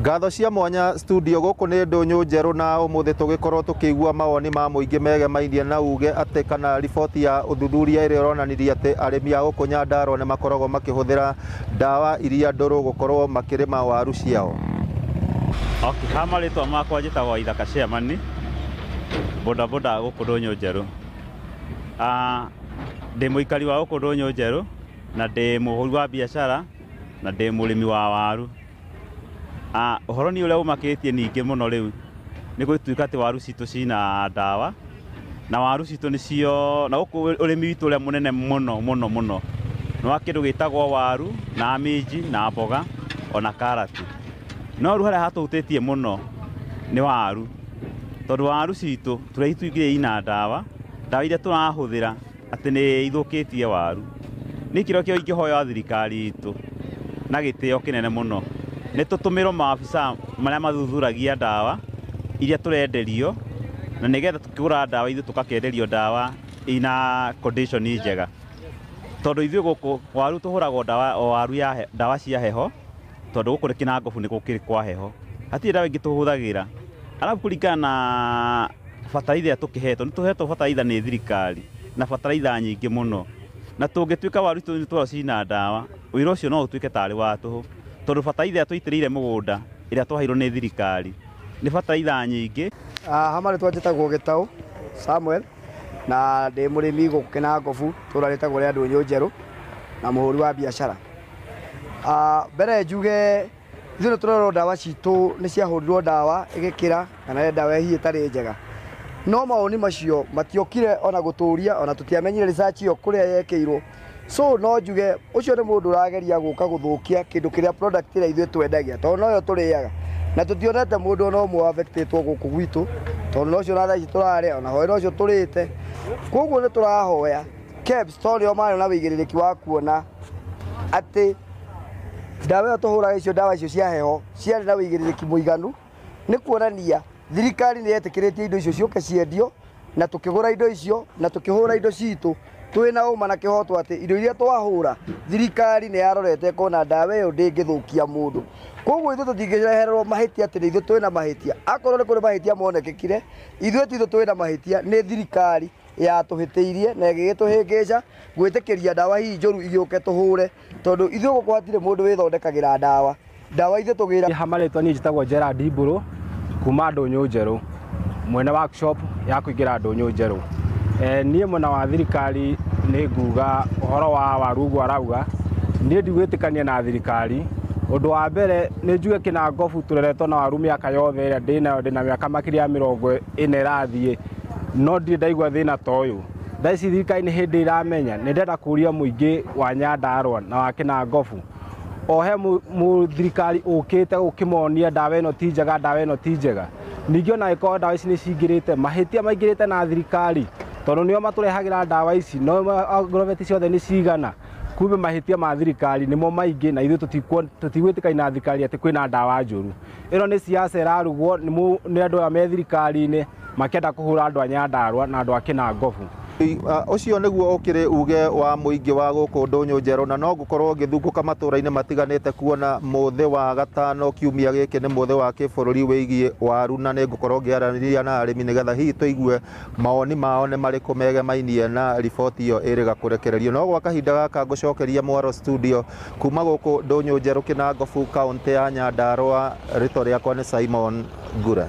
Ngatho cia mwanya studio gũkũ nĩ Ndũnyũ Njerũ, na ũmũthĩ tũgĩkorwo tũkĩigua mawoni ma mũingĩ megemainie na uge atĩ kana riboti ya ũthuthuria ĩrĩa ĩronanirie atĩ arĩmi a gũkũ Nyandarua nĩ makoragwo makĩhũthĩra ndawa iria ndũrũ gũkorwo makĩrĩma waru ciao. Okay, ha marĩtwa makwa njĩtagwo Ithaka Chairman, bodaboda gũkũ Ndũnyũ Njerũ. Ndĩ mũikari wa gũkũ Ndũnyũ Njerũ na ndĩ mũhũri wa biacara na ndĩ mũrĩmi wa waru. Ũhoro nĩ ũrĩa ũmakĩtie ningĩ mũno rĩu nĩ gũtuĩka atĩ waru citũ cina ndawa na waru citũ nĩcio, na gũkũ ũrĩmi witũ ũrĩa mũnene mũno mũno mũno nĩ wa kĩndũ gĩtagwo waru na minji na mboga ona karati. No rĩu harĩa hatũhutĩtie mũno nĩ waru, tondũ waru citũ tũrĩa ina ndawa, ndawa iria tũrahũthĩra atĩ nĩ ithũkĩtie waru. Nĩ kĩrĩa kĩo ingĩhoya thirikari itũ na gĩtĩo kĩnene mũno nĩ tũtũmĩrwo maabisa marĩa mathuthuragia ndawa iria tũrenderio, na nĩgetha tũkĩgũra ndawa ithuĩ tũgakĩenderio ndawa ina condition njega, tondũ ithuĩ gũkũ waru tũhũragwo ndawa o waru ya ndawa cia heho, tondũ gũkũ nĩ Kĩnangobu nĩ gũkĩrĩ kwa heho, hatirĩ ndawa ingĩ tũhũthagĩra. Arabu kũringana na bataraitha ĩrĩa tũkĩhetwo, nĩ tũhetwo bataraitha nĩ thirikari na bataraitha nyingĩ mũno, na tũngĩtuĩka waru citũ nĩ tũrona cina ndawa, wĩra ũcio no ũtuĩke tarĩ wa tũhũ, tondũ bataraitha ĩrĩa tũitĩrĩire mũgũnda ĩrĩa twaheirwo nĩ thirikari nĩ bataraitha nyingĩ. Ha marĩtwa njĩtagwo Gĩtaũ Samuel na ndĩ mũrĩmi gũkũ Kĩnangobu, itũũra rĩtagwo rĩa Ndũnyũ Njerũ, na mũhũri wa biacara. Mbere njuge ithuĩ nĩ tũrerwo ndawa citũ nĩ ciahũrirwo ndawa ĩgĩkĩra kana ndawa hihi ĩtarĩ njega, no mawoni macio matiokire ona gũtũria, ona tũtiamenyire research ĩyo kũrĩa yekĩirwo. So no njuge ũcio nĩ mũndũ ũrageria gũka gũthũkia kĩndũ kĩrĩa product ĩrĩa ithuĩ twendagia, tondũ noyo tũrĩaga, na tũtionete mũndũ ona ũmwe affectĩtwo gũkũ gwitũ, tondũ nocio na thaa ici tũrarĩa, ona hwaĩ nocio tũrĩte. Koguo nĩ tũrahoya KEBS, tondũ nĩo marĩ na wĩigĩrĩrĩki wa kuona atĩ ndawa ĩyo tũhũraga icio, ndawa icio cia heho ciarĩ na wĩigĩrĩrĩki mũiganu, nĩ kuonania thirikari nĩ yetĩkĩrĩtie indo icio ciũke ciendio, na tũkĩgũra indo icio na tũkĩhũra indo citũ twĩna ũma na kĩhoto atĩ indo iria twahũra thirikari nĩ yarorete ĩkona ndawa ĩyo ndĩngĩthũkia mũndũ. Koguo ithuĩ tũtingĩrehererwo mahĩtia atĩ nĩ ithuĩ twĩna mahĩtia. Akorwo nĩ kũrĩ mahĩtia monekekire, ithuĩ ti ithuĩ twĩna mahĩtia, nĩ thirikari yatũhĩtĩirie na ĩgĩgĩtũhĩngĩca gwĩtĩkĩria ndawa hihi njũru igĩũke tũhũre, tondũ ithuĩ gũkũ hatirĩ mũndũ wĩthondekagĩra ndawa. Ndawa ithuĩ tũgĩra. Ha marĩtwa niĩ njĩtagwo Gerald Mbũrũ kuma Ndũnyũ Njerũ, mwene workshop ya kũingĩra Ndũnyũ Njerũ. Niĩ mwena wa thirikari nĩ nguga ũhoro wa waru ũguo arauga, niĩ ndigwĩtĩkania na thirikari. Ũndũ wa mbere nĩ njuge Kĩnangobu tũreretwo na waru mĩaka yothe ĩrĩa ndĩnayo, ndĩna mĩaka makĩria ya 40 ĩrathiĩ, no ndirĩ ndaigua thĩna ta ũyũ. Thaa ici thirikari nĩ hĩndĩ ĩramenya. Nĩ ndĩrenda kũria mũingĩ wa Nyandarua na wa Kĩnangobu, o he thirikari ũkĩte gũkĩmonia ndawa ĩno ti njega, ndawa ĩno ti njega. Ningĩ ona angĩkorwo ndawa ici nĩ cingĩrĩte, mahĩtia maingĩrĩte na thirikari, tondũ nĩo matũrehagĩra ndawa ici, no agrovet ciothe nĩ cigana. Kumbe mahĩtia ma thirikari nĩmo maingĩ, na ithuĩ tũtigwĩtĩkania na thirikari atĩ kwĩna ndawa njũru. Ĩno nĩ siasa ĩrarugwo nĩ andũ aya me thirikari-inĩ makĩenda kũhũra andũ a Nyandarua na andũ a Kĩnangobu. Ũcio nĩguo ũkĩrĩ uge wa mũingĩ wa gũkũ Ndũnyũ Njerũ, na no ngũkorwo ngĩthungũka matũũra-inĩ matiganĩte kuona mũthĩ wa gatano kiumia gĩkĩ nĩ mũthĩ wa kĩbũrũri wĩgiĩ waru, na nĩ ngũkorwo ngĩaranĩria na arĩmi nĩgetha hihi tũigue mawoni mao nĩ marĩkũ megemainie na riboti ĩyo ĩrĩga kũrekererio. No gwa kahinda gaka ngũcokeria mwaro studio kuma gũkũ Ndũnyũ Njerũ Kĩnangobu, kaũntĩ ya Nyandarua. Rĩtwa rĩakwa nĩ Simon Ngure.